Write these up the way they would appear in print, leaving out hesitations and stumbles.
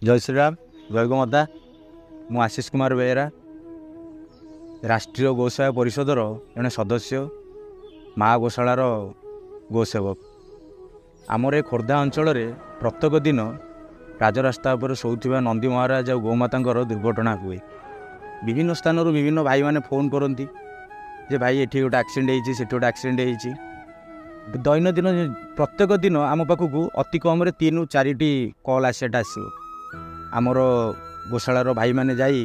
ଜୟ ଶ୍ରୀରାମ, ଜୟ ଗୋମାତା। ମୁଁ ଆଶିଷ କୁମାର ବେହେରା, ରାଷ୍ଟ୍ରୀୟ ଗୋସେବା ପରିଷଦର ଜଣେ ସଦସ୍ୟ, ମା ଗୋଶାଳାର ଗୋସେବକ। ଆମର ଏ ଖୋର୍ଦ୍ଧା ଅଞ୍ଚଳରେ ପ୍ରତ୍ୟେକ ଦିନ ରାଜରାସ୍ତା ଉପରେ ଶୋଉଥିବା ନନ୍ଦୀ ମହାରାଜ ଆଉ ଗୋମାତାଙ୍କର ଦୁର୍ଘଟଣା ହୁଏ। ବିଭିନ୍ନ ସ୍ଥାନରୁ ବିଭିନ୍ନ ଭାଇମାନେ ଫୋନ୍ କରନ୍ତି ଯେ ଭାଇ ଏଠି ଗୋଟେ ଆକ୍ସିଡେଣ୍ଟ ହେଇଛି, ସେଠି ଗୋଟେ ଆକ୍ସିଡେଣ୍ଟ ହେଇଛି। ଦୈନନ୍ଦିନ ପ୍ରତ୍ୟେକ ଦିନ ଆମ ପାଖକୁ ଅତି କମ୍ରେ 3ରୁ 4ଟି କଲ୍ ଆସିବାଟା ଆସିବ। ଆମର ଗୋଶାଳାର ଭାଇମାନେ ଯାଇ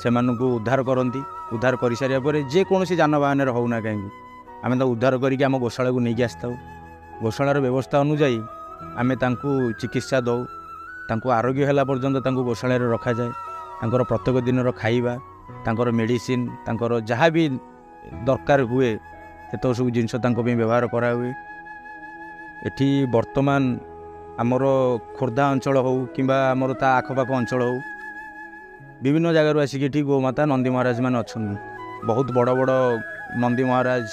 ସେମାନଙ୍କୁ ଉଦ୍ଧାର କରନ୍ତି। ଉଦ୍ଧାର କରିସାରିବା ପରେ ଯେକୌଣସି ଯାନବାହନରେ ହେଉନା କାହିଁକି ଆମେ ତାକୁ ଉଦ୍ଧାର କରିକି ଆମ ଗୋଶାଳାକୁ ନେଇକି ଆସିଥାଉ। ଗୋଶାଳାର ବ୍ୟବସ୍ଥା ଅନୁଯାୟୀ ଆମେ ତାଙ୍କୁ ଚିକିତ୍ସା ଦେଉ। ତାଙ୍କୁ ଆରୋଗ୍ୟ ହେଲା ପର୍ଯ୍ୟନ୍ତ ତାଙ୍କୁ ଗୋଶାଳାରେ ରଖାଯାଏ। ତାଙ୍କର ପ୍ରତ୍ୟେକ ଦିନର ଖାଇବା, ତାଙ୍କର ମେଡ଼ିସିନ, ତାଙ୍କର ଯାହା ବି ଦରକାର ହୁଏ ସେତକ ସବୁ ଜିନିଷ ତାଙ୍କ ପାଇଁ ବ୍ୟବହାର କରାହୁଏ। ଏଠି ବର୍ତ୍ତମାନ ଆମର ଖୋର୍ଦ୍ଧା ଅଞ୍ଚଳ ହେଉ କିମ୍ବା ଆମର ତା ଆଖପାଖ ଅଞ୍ଚଳ ହେଉ, ବିଭିନ୍ନ ଜାଗାରୁ ଆସିକି ଏଠି ଗୋମାତା ନନ୍ଦୀ ମହାରାଜ ମାନେ ଅଛନ୍ତି। ବହୁତ ବଡ଼ ବଡ଼ ନନ୍ଦୀ ମହାରାଜ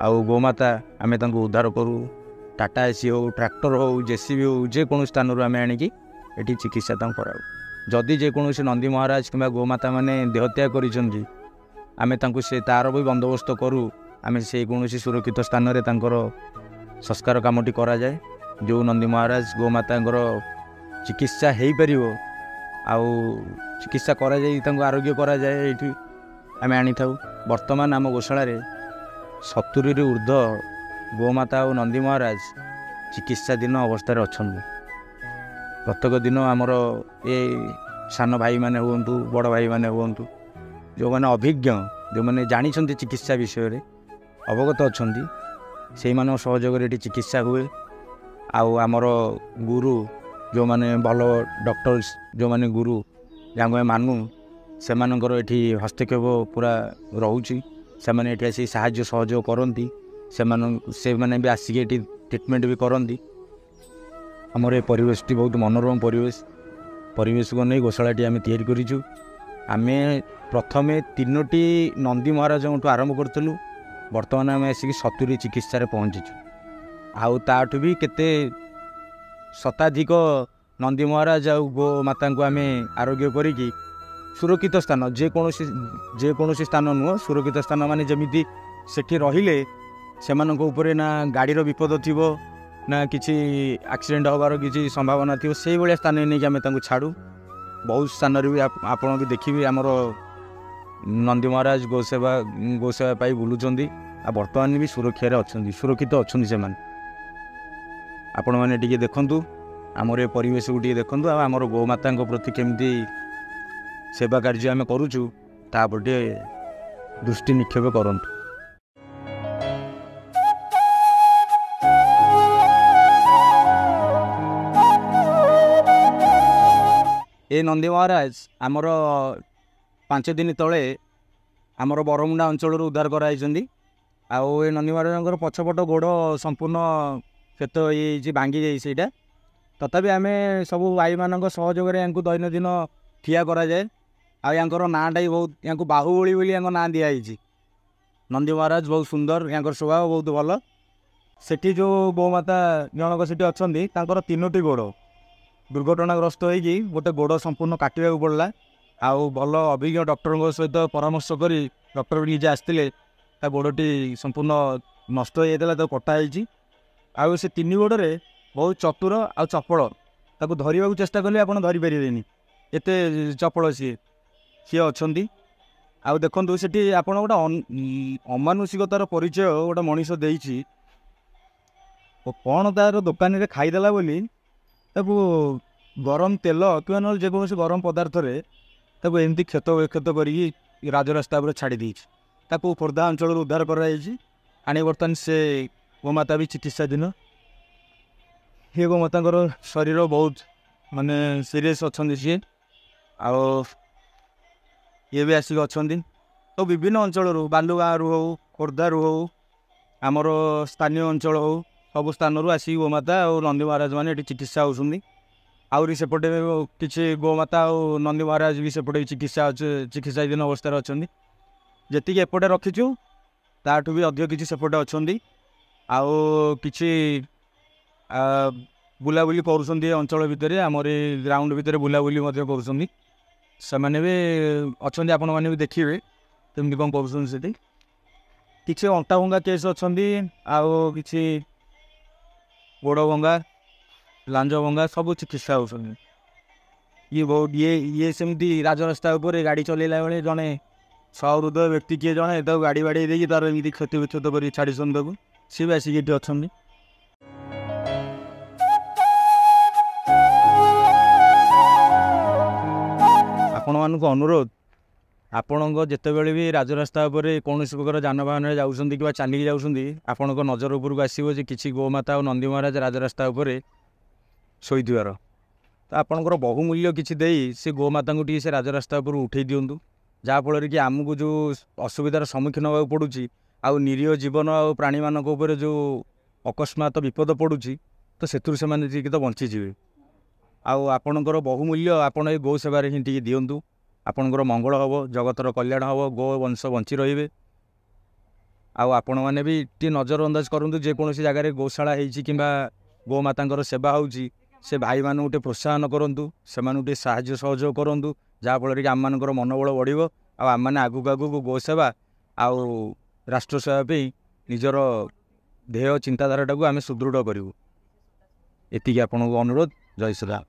ଆଉ ଗୋମାତା ଆମେ ତାଙ୍କୁ ଉଦ୍ଧାର କରୁ। ଟାଟା ଏସି ହେଉ, ଟ୍ରାକ୍ଟର ହେଉ, ଜେସିବି ହେଉ, ଯେକୌଣସି ସ୍ଥାନରୁ ଆମେ ଆଣିକି ଏଠି ଚିକିତ୍ସା ତାଙ୍କୁ କରାଉ। ଯଦି ଯେକୌଣସି ନନ୍ଦୀ ମହାରାଜ କିମ୍ବା ଗୋମାତା ମାନେ ଦେହତ୍ୟାଗ କରିଛନ୍ତି, ଆମେ ତାଙ୍କୁ ସେ ତା'ର ବି ବନ୍ଦୋବସ୍ତ କରୁ। ଆମେ ସେ କୌଣସି ସୁରକ୍ଷିତ ସ୍ଥାନରେ ତାଙ୍କର ସଂସ୍କାର କାମଟି କରାଯାଏ। ଯେଉଁ ନନ୍ଦୀ ମହାରାଜ ଗୋମାତାଙ୍କର ଚିକିତ୍ସା ହେଇପାରିବ ଆଉ ଚିକିତ୍ସା କରାଯାଇ ତାଙ୍କୁ ଆରୋଗ୍ୟ କରାଯାଏ, ଏଇଠି ଆମେ ଆଣିଥାଉ। ବର୍ତ୍ତମାନ ଆମ ଗୋଶାଳାରେ 70ରୁ ଉର୍ଦ୍ଧ୍ୱ ଗୋମାତା ଆଉ ନନ୍ଦୀ ମହାରାଜ ଚିକିତ୍ସାଧୀନ ଅବସ୍ଥାରେ ଅଛନ୍ତି। ପ୍ରତ୍ୟେକ ଦିନ ଆମର ଏ ସାନ ଭାଇମାନେ ହୁଅନ୍ତୁ, ବଡ଼ ଭାଇମାନେ ହୁଅନ୍ତୁ, ଯେଉଁମାନେ ଅଭିଜ୍ଞ, ଯେଉଁମାନେ ଜାଣିଛନ୍ତି ଚିକିତ୍ସା ବିଷୟରେ ଅବଗତ ଅଛନ୍ତି, ସେଇମାନଙ୍କ ସହଯୋଗରେ ଏଠି ଚିକିତ୍ସା ହୁଏ। ଆଉ ଆମର ଗୁରୁ ଯେଉଁମାନେ ଭଲ ଡକ୍ଟର୍ସ, ଯେଉଁମାନେ ଗୁରୁ ଯାହାଙ୍କୁ ଆମେ ମାନୁ, ସେମାନଙ୍କର ଏଠି ହସ୍ତକ୍ଷେପ ପୁରା ରହୁଛି। ସେମାନେ ଏଠି ଆସି ସାହାଯ୍ୟ ସହଯୋଗ କରନ୍ତି। ସେମାନେ ବି ଆସିକି ଏଠି ଟ୍ରିଟମେଣ୍ଟ ବି କରନ୍ତି। ଆମର ଏ ପରିବେଶଟି ବହୁତ ମନୋରମ ପରିବେଶ। ପରିବେଶକୁ ନେଇ ଗୋଶାଳାଟି ଆମେ ତିଆରି କରିଛୁ। ଆମେ ପ୍ରଥମେ 3ଟି ନନ୍ଦୀ ମହାରାଜଙ୍କଠୁ ଆରମ୍ଭ କରିଥିଲୁ। ବର୍ତ୍ତମାନ ଆମେ ଆସିକି 70 ଚିକିତ୍ସାରେ ପହଞ୍ଚିଛୁ। ଆଉ ତାଠୁ ବି କେତେ ଶତାଧିକ ନନ୍ଦୀ ମହାରାଜ ଆଉ ଗୋମାତାଙ୍କୁ ଆମେ ଆରୋଗ୍ୟ କରିକି ସୁରକ୍ଷିତ ସ୍ଥାନ, ଯେକୌଣସି ସ୍ଥାନ ନୁହଁ, ସୁରକ୍ଷିତ ସ୍ଥାନ ମାନେ ଯେମିତି ସେଠି ରହିଲେ ସେମାନଙ୍କ ଉପରେ ନା ଗାଡ଼ିର ବିପଦ ଥିବ ନା କିଛି ଆକ୍ସିଡେଣ୍ଟ ହେବାର କିଛି ସମ୍ଭାବନା ଥିବ, ସେଇଭଳିଆ ସ୍ଥାନରେ ନେଇକି ଆମେ ତାଙ୍କୁ ଛାଡ଼ୁ। ବହୁତ ସ୍ଥାନରେ ବି ଆପଣ ବି ଦେଖିବେ ଆମର ନନ୍ଦୀ ମହାରାଜ ଗୋସେବା ପାଇ ବୁଲୁଛନ୍ତି। ଆଉ ବର୍ତ୍ତମାନ ବି ସୁରକ୍ଷାରେ ଅଛନ୍ତି, ସୁରକ୍ଷିତ ଅଛନ୍ତି ସେମାନେ। ଆପଣମାନେ ଟିକେ ଦେଖନ୍ତୁ ଆମର ଏ ପରିବେଶକୁ ଟିକେ ଦେଖନ୍ତୁ, ଆଉ ଆମର ଗୋମାତାଙ୍କ ପ୍ରତି କେମିତି ସେବା କାର୍ଯ୍ୟ ଆମେ କରୁଛୁ ତା ଉପରେ ଟିକେ ଦୃଷ୍ଟି ନିକ୍ଷେପ କରନ୍ତୁ। ଏ ନନ୍ଦୀ ମହାରାଜ ଆମର 5 ଦିନ ତଳେ ଆମର ବରମୁଣ୍ଡା ଅଞ୍ଚଳରୁ ଉଦ୍ଧାର କରାଯାଇଛନ୍ତି। ଆଉ ଏ ନନ୍ଦୀ ମହାରାଜଙ୍କର ପଛପଟ ଗୋଡ଼ ସମ୍ପୂର୍ଣ୍ଣ କ୍ଷତ ହେଇଯାଇଛି, ଭାଙ୍ଗି ଯାଇଛି ସେଇଟା। ତଥାପି ଆମେ ସବୁ ଭାଇମାନଙ୍କ ସହଯୋଗରେ ୟାଙ୍କୁ ଦୈନନ୍ଦିନ ଠିଆ କରାଯାଏ। ଆଉ ୟାଙ୍କର ନାଁଟା ବି ବହୁତ, ୟାଙ୍କୁ ବାହୁବଳି ବୋଲି ୟାଙ୍କ ନାଁ ଦିଆହେଇଛି। ନନ୍ଦୀ ମହାରାଜ ବହୁତ ସୁନ୍ଦର, ୟାଙ୍କର ସ୍ୱଭାବ ବହୁତ ଭଲ। ସେଠି ଯେଉଁ ଗୋମାତା ଜଣକ ସେଠି ଅଛନ୍ତି, ତାଙ୍କର 3ଟି ଗୋଡ଼ ଦୁର୍ଘଟଣାଗ୍ରସ୍ତ ହେଇକି ଗୋଟେ ଗୋଡ଼ ସମ୍ପୂର୍ଣ୍ଣ କାଟିବାକୁ ପଡ଼ିଲା। ଆଉ ଭଲ ଅଭିଜ୍ଞ ଡକ୍ଟରଙ୍କ ସହିତ ପରାମର୍ଶ କରି ଡକ୍ଟର ବି ନିଜେ ଆସିଥିଲେ। ତା ଗୋଡ଼ଟି ସମ୍ପୂର୍ଣ୍ଣ ନଷ୍ଟ ହେଇଯାଇଥିଲା, ତାକୁ କଟା ହେଇଛି। ଆଉ ସେ 3 ଗୋଡ଼ରେ ବହୁତ ଚତୁର ଆଉ ଚପଳ, ତାକୁ ଧରିବାକୁ ଚେଷ୍ଟା କଲେ ଆପଣ ଧରିପାରିବେନି, ଏତେ ଚପଳ ସିଏ ଅଛନ୍ତି। ଆଉ ଦେଖନ୍ତୁ ସେଠି ଆପଣ ଗୋଟେ ଅମାନୁଷିକତାର ପରିଚୟ ଗୋଟେ ମଣିଷ ଦେଇଛି। କ'ଣ ତାର ଦୋକାନରେ ଖାଇଦେଲା ବୋଲି ତାକୁ ଗରମ ତେଲ କିମ୍ବା ନହେଲେ ଯେକୌଣସି ଗରମ ପଦାର୍ଥରେ ତାକୁ ଏମିତି କ୍ଷତ ବିକ୍ଷତ କରିକି ରାଜରାସ୍ତା ଉପରେ ଛାଡ଼ି ଦେଇଛି। ତାକୁ ଖୋର୍ଦ୍ଧା ଅଞ୍ଚଳରୁ ଉଦ୍ଧାର କରାଯାଇଛି। ଆଣି ବର୍ତ୍ତମାନ ସେ ଗୋମାତା ବି ଚିକିତ୍ସାଧୀନ। ହେ ଗୋମାତାଙ୍କର ଶରୀର ବହୁତ ମାନେ ସିରିୟସ୍ ଅଛନ୍ତି ସିଏ। ଆଉ ଇଏ ବି ଆସିକି ଅଛନ୍ତି। ତ ବିଭିନ୍ନ ଅଞ୍ଚଳରୁ, ବାଲୁଗାଁରୁ ହେଉ, ଖୋର୍ଦ୍ଧାରୁ ହେଉ, ଆମର ସ୍ଥାନୀୟ ଅଞ୍ଚଳ ହେଉ, ସବୁ ସ୍ଥାନରୁ ଆସିକି ଗୋମାତା ଆଉ ନନ୍ଦୀ ମହାରାଜ ମାନେ ଏଠି ଚିକିତ୍ସା ହେଉଛନ୍ତି। ଆହୁରି ସେପଟେ କିଛି ଗୋମାତା ଆଉ ନନ୍ଦୀ ମହାରାଜ ବି ସେପଟେ ବି ଚିକିତ୍ସାଧୀନ ଅବସ୍ଥାରେ ଅଛନ୍ତି। ଯେତିକି ଏପଟେ ରଖିଛୁ ତାଠୁ ବି ଅଧିକ କିଛି ସେପଟେ ଅଛନ୍ତି। ଆଉ କିଛି ବୁଲାବୁଲି କରୁଛନ୍ତି ଏ ଅଞ୍ଚଳ ଭିତରେ, ଆମର ଏ ଗ୍ରାଉଣ୍ଡ ଭିତରେ ବୁଲାବୁଲି ମଧ୍ୟ କରୁଛନ୍ତି। ସେମାନେ ବି ଅଛନ୍ତି, ଆପଣମାନେ ବି ଦେଖିବେ କେମିତି କ'ଣ କରୁଛନ୍ତି ସେଠି। କିଛି ଅଣ୍ଟା ଭଙ୍ଗା କେସ୍ ଅଛନ୍ତି, ଆଉ କିଛି ଗୋଡ଼ ଭଙ୍ଗା, ଲାଞ୍ଜ ଭଙ୍ଗା ସବୁ ଚିକିତ୍ସା ହେଉଛନ୍ତି। ଇଏ ବହୁତ ଇଏ ସେମିତି ରାଜରାସ୍ତା ଉପରେ ଗାଡ଼ି ଚଲେଇଲା ବେଳେ ଜଣେ ସହୃଦୟ ବ୍ୟକ୍ତି କିଏ ଜଣେ ତାକୁ ଗାଡ଼ି ବାଡ଼େଇ ଦେଇକି ତାର ଏମିତି କ୍ଷତି ବିଚ୍ଛତ କରି ଛାଡ଼ିଛନ୍ତି ତାକୁ। ସିଏ ବି ଆସିକି ଏଠି ଅଛନ୍ତି। ଆପଣମାନଙ୍କୁ ଅନୁରୋଧ, ଆପଣଙ୍କ ଯେତେବେଳେ ବି ରାଜରାସ୍ତା ଉପରେ କୌଣସି ପ୍ରକାର ଯାନବାହନରେ ଯାଉଛନ୍ତି କିମ୍ବା ଚାଲିକି ଯାଉଛନ୍ତି, ଆପଣଙ୍କ ନଜର ଉପରକୁ ଆସିବ ଯେ କିଛି ଗୋମାତା ଆଉ ନନ୍ଦୀ ମହାରାଜ ରାଜରାସ୍ତା ଉପରେ ଶୋଇଥିବାର, ତ ଆପଣଙ୍କର ବହୁମୂଲ୍ୟ କିଛି ଦେଇ ସେ ଗୋମାତାଙ୍କୁ ଟିକେ ସେ ରାଜରାସ୍ତା ଉପରୁ ଉଠେଇ ଦିଅନ୍ତୁ, ଯାହାଫଳରେ କି ଆମକୁ ଯେଉଁ ଅସୁବିଧାର ସମ୍ମୁଖୀନ ହେବାକୁ ପଡ଼ୁଛି ଆଉ ନିରୀହ ଜୀବନ ଆଉ ପ୍ରାଣୀମାନଙ୍କ ଉପରେ ଯେଉଁ ଅକସ୍ମାତ ବିପଦ ପଡ଼ୁଛି, ତ ସେଥିରୁ ସେମାନେ ଟିକେ ତ ବଞ୍ଚିଯିବେ। ଆଉ ଆପଣଙ୍କର ବହୁମୂଲ୍ୟ ଆପଣ ଏ ଗୋ ସେବାରେ ହିଁ ଟିକେ ଦିଅନ୍ତୁ, ଆପଣଙ୍କର ମଙ୍ଗଳ ହେବ, ଜଗତର କଲ୍ୟାଣ ହେବ, ଗୋ ବଂଶ ବଞ୍ଚି ରହିବେ। ଆଉ ଆପଣମାନେ ବି ଟିକେ ନଜର ଅନ୍ଦାଜ କରନ୍ତୁ, ଯେକୌଣସି ଜାଗାରେ ଗୋଶାଳା ହେଇଛି କିମ୍ବା ଗୋମାତାଙ୍କର ସେବା ହେଉଛି, ସେ ଭାଇମାନଙ୍କୁ ଟିକେ ପ୍ରୋତ୍ସାହନ କରନ୍ତୁ, ସେମାନଙ୍କୁ ଟିକେ ସାହାଯ୍ୟ ସହଯୋଗ କରନ୍ତୁ, ଯାହାଫଳରେ କି ଆମମାନଙ୍କର ମନୋବଳ ବଢ଼ିବ ଆଉ ଆମମାନେ ଆଗକୁ ଆଗକୁ ଗୋ ସେବା ଆଉ ରାଷ୍ଟ୍ର ସେବା ପାଇଁ ନିଜର ଧ୍ୟେୟ ଚିନ୍ତାଧାରାଟାକୁ ଆମେ ସୁଦୃଢ଼ କରିବୁ। ଏତିକି ଆପଣଙ୍କୁ ଅନୁରୋଧ। ଜୟ ଶ୍ରୀରାମ।